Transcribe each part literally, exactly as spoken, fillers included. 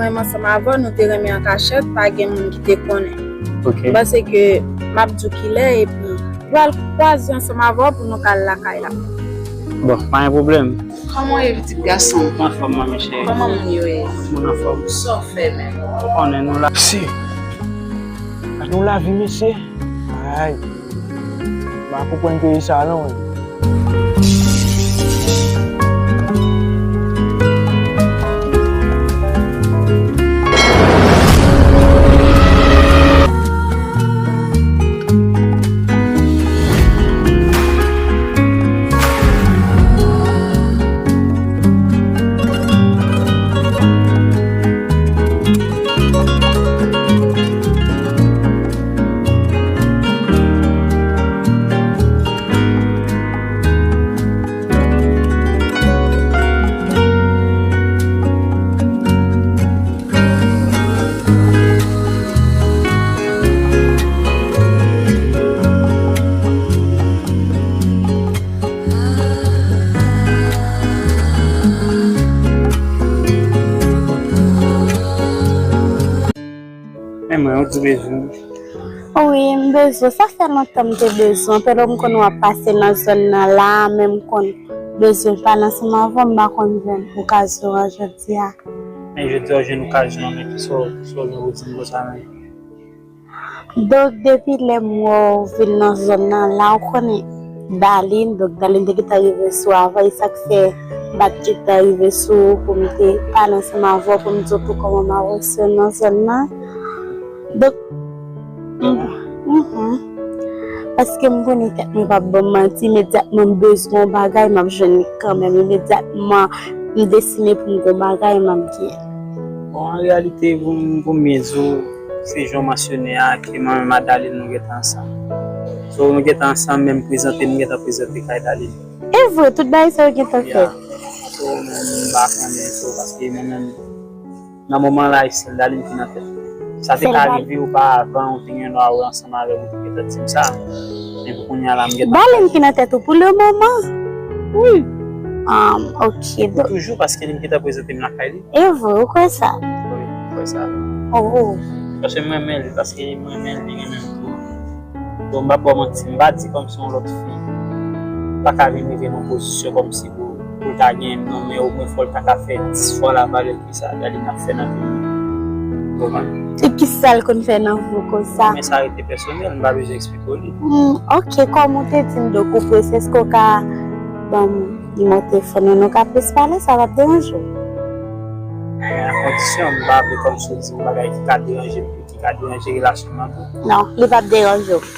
Mwen menm ansanm avè w, nou te renmen an kachèt, pa gen moun ki te konnen. Ok. M panse ke m ap di w kilè, epi nou pral kwaze ansanm avè w pou nou ka al lakay la. Bon, pa gen pwoblèm. Kòman w ye, pitit gason? Mwen anfòm, manmi cheri. Kòman moun yo ye? Moun anfòm. Sa w fè menm? Ou konnen nou la. Mesye, gade yon lavi, mesye. Ay. M pa konprann peyi sa non. Men mwen, ou di bezwen. Wi, m bezwen. Sa fè lontan m te bezwen. Pèlè m konn w ap pase nan zòn nan la, men m konn bezwen pale ansanm avè w, m pa konn jwenn okazyon an jodi a. Men jodi a, w jwenn okazyon an, men kisa w, kisa w gen pou di m konsa, men? Donk, depi lè m wè w vin nan zòn nan la, w konnen Darline, donk Darline te gentan rive sou w avan, e sa k fè m pa t gentan rive sou ou pou m te pale ansanm avè w, pou m di w tou kòman m avanse nan zòn nan. Donk, m, mhm. Paske m konnen tèt mwen p ap ban m manti, imedyatman m bezwen yon bagay, m ap jwenn li kanmenm. Imedyatman m deside pou m gen yon bagay, m ap gen. Bon, an reyalite, pou m, pou m byen di w, se jan w mansyone a, ke mwen menm ak Darline nou gentan ansanm. So, nou gentan ansanm, menm prezante, m gentan prezante kay Darline. E vre, tout bagay sa yo gentan fèt. So, mwen, m pa konnen, so, paske mwen menm, nan moman la, se Darline ki nan tèt. Sa te ka rive oparavan, ou te gen dwa wè ansanm avè m, ou te gentan di m sa. Men pou kounye a la, m gentan. Darline ki nan tèt ou pou le moman? Wi. Um, ok, donk. Toujou, paske li m gentan prezante m lakay li. E vre, ou kwè sa? Wi, m kwè sa. Oh. Paske m renmen li, paske m renmen li, li renmen m tou. Bon, m p ap ba w manti, m pa di kòmsi yon lòt fi pa ka vin rive nan pozisyon kòmsi pou, pou l ta gen non, men omwen fò l ta ka fè dis fwa lavalè ke sa Darline ap fè nan vi m. Konprann? E kisa l konn fè nan vi w konsa? Men sa rete pèsonèl, m pa bezwen eksplike w li. Hmm, ok, kòm ou te di m, donk ou prese, èske w ka ban m nimewo telefòn ou, nou ka plis pale, sa p ap deranje w? Men a kondisyon, m pa vle kòmsi w di m bagay ki ka deranje m, ki ka deranje relasyon m nan tou. Non, li p ap deranje w.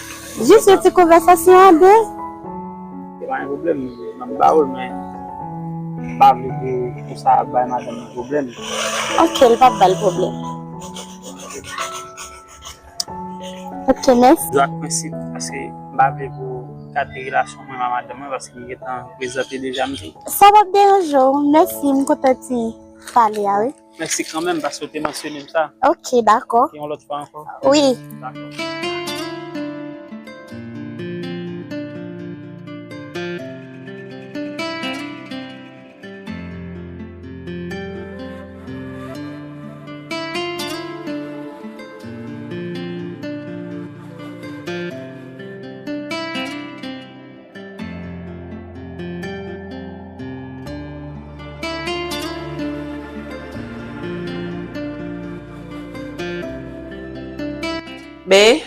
Jis yon ti konvèsasyon a de. Se pa yon pwoblèm, m ap ba w l, men m pa vle pou, pou sa bay madanm nan pwoblèm. Ok, li p ap ba l pwoblèm. Ok, mèsi. Dwa ak prensip, paske m pa vle pou gate relasyon mwen ak madanm mwen, paske m gentan prezante deja, m di. Sa p ap deranje w. Mèsi, m kontan ti pale a, wi. Mèsi kanmenm paske w te mansyone m sa. Ok, dakò. Yon lòt fwa ankò. Wi. Dakò. Be,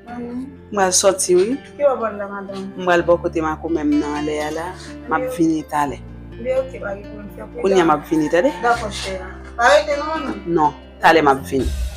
m pral sòti wi. Ki w ap al la, madanm? M pral bò kote makomè m nan anlè a la. M ap vini talè. Be, ok, pa gen pwoblèm, fè prida. Kounye a m ap vini, tande? Dakò, cheri. Pa rete non, manman. Non. Talè m ap vini.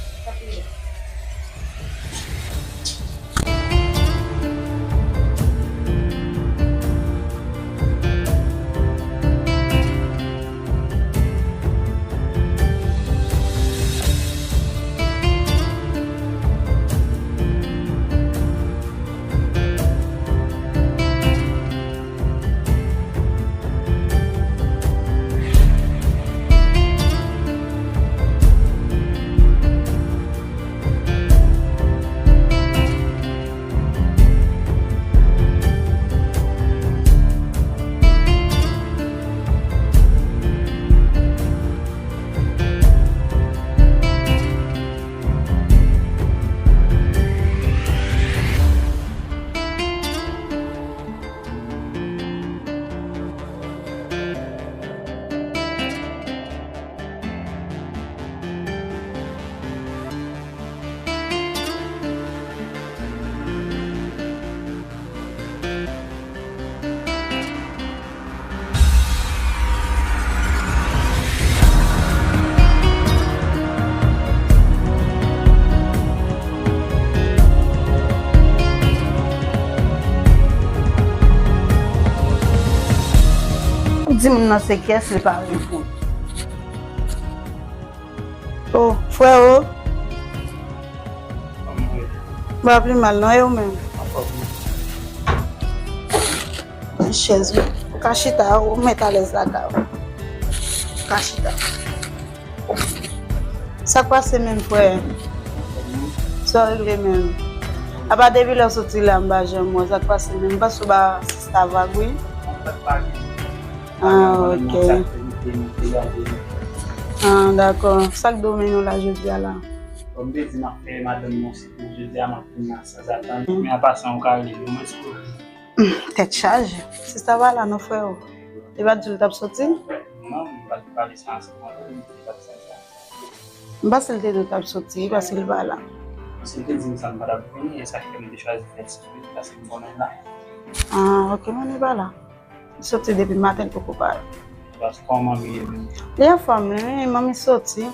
Timoun nan se kès, li pa reponn. Oh, freo. M pa pi mal non, e ou menm? Chèz, wi. Ou ka chita, ou mèt alèz lakay ou. Ou ka chita. Sa k pase menm, frè? Sa w regle menm? Apa depi lè w soti la, m pa janm wè w. Sa k pase menm? M panse w ba sista vag, wi. Ah, ok. Ah, dakò. Sa k domine w la jodi a la? Bon, m te di m ap fè madanm mwen sipou jodi a, m ap vin la sanzatann. Men an pasan, ou ka rele m, mwen sipou. Hmm, tèt chaje. Sista pa la non, freo. Li pa t di l t ap soti? Non, m pa t pale sa ansanm avè l, m te pa t di sa. M panse l te di w t ap soti, paske li pa la. Si l te di m sa, m pa t ap vini, e sa k fè m te chwazi fè ti vit, paske m konnen l la. Ah, ok, men li pa la. Li soti depi maten, l poko parèt. Paske kòman manmi ye menm? Li anfòm, li, wi, manmi soti.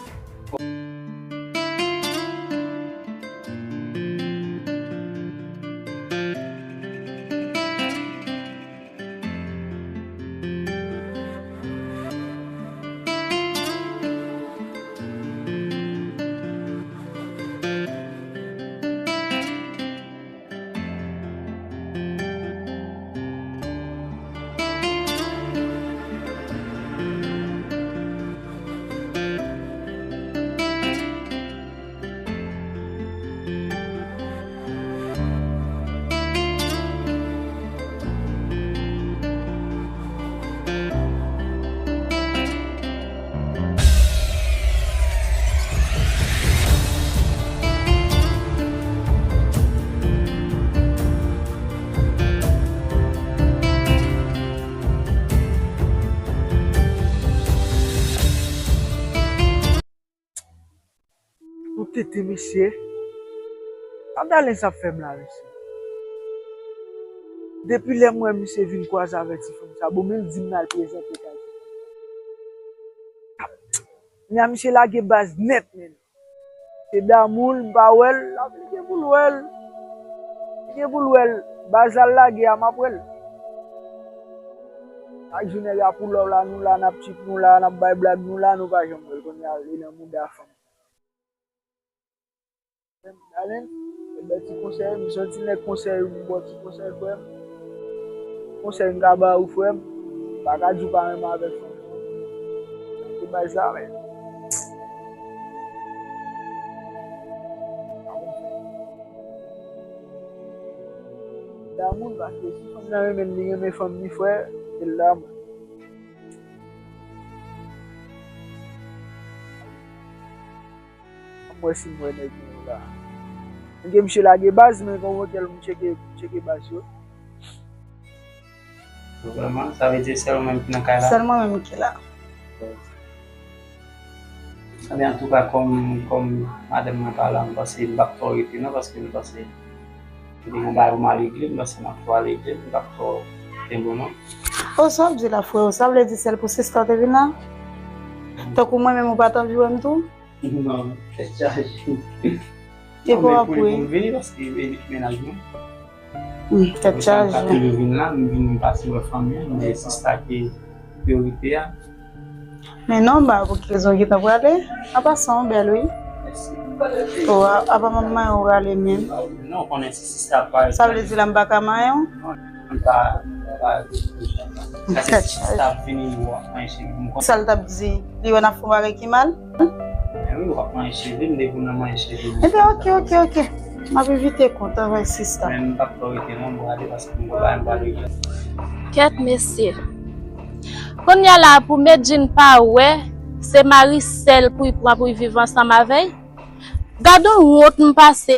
Ou tete, mesye. Sa Dalen sa ap fè m la, mesye? Depi lè m wè misye vin kwaze avèk ti fanm sa, bon, men l di m l al prezante kay ti fanm sa. Nya misye lage baz nèt, men. Se damou l, m pa wè l, l ap, li gen pou l wè l. Li gen pou l wè l. Baz la l lage a, m ap wè l. Chak jou nèg la pou love la, nou la, n ap cheat, nou la, n ap bay blag, nou la, nou pa janm wè l. Kounye a, li nan mouda fanm. Dalen, e bèl ti konsèy, m se yon ti nèg konsèy, m ba w ti konsèy, frè m. Konsèy m ka ba ou, frè m, m pa ka di w pa renmen avèk fanm. Se baz la, men. Damou l, paske si fanm nan renmen l, li renmen fanm li, frè, se l damou. Ann wè si m wè nèg mwen yo la. Gen misye lage baz, men konn wè kèl m tcheke, m tcheke baz yo. Vrèman, sa vle di sèl ou menm ki nan kay la? Sèl mwen menm ki la. Ebyen, antouka, kòm, kòm madanm mwen pa la, m panse m p ap twò rete non, paske m panse m te gen bagay pou m al regle, m panse m ap twò al regle, m p ap twò kenbe w non. Oh, sa w ap di la, frè, sa vle di sèl pou sista w te vin la? Tankou mwen menm, ou pa t anvi wè m tou? Non, tèt chaje. E pou w ap pou li pou m vini, paske e li ki mennaj mwen. Hmm, tèt chaje. Mwen sa m ka toujou vin la, m vin pase wè fanmi an, men sista ki priyorite a. Men non, m pa wè pou ki rezon w gentan prale. An pasan, w bèl, wi. Mèsi. Oh, a, apa m ap manyen w rale menm? Non, konnen si sista ap parèt. Sa vle di la m pa ka manyen w? Non, m pa, m pa. Sa se sista ap vini, w ap manyen cheve m. Sa l t ap di? Li wè n ap fè yon bagay ki mal? Men wi, w ap manyen cheve m, depi w nan manyen cheve m. Ebyen, ok, ok, ok. M ap evite kont avèk sista. Men m p ap twò rete non, m prale paske m gen bagay m prale regle. Kèt mesye. Kounye a la, pou Medjine pa wè, se mari sèl pou l pran pou l viv ansanm avè l. Gad on wont m pase.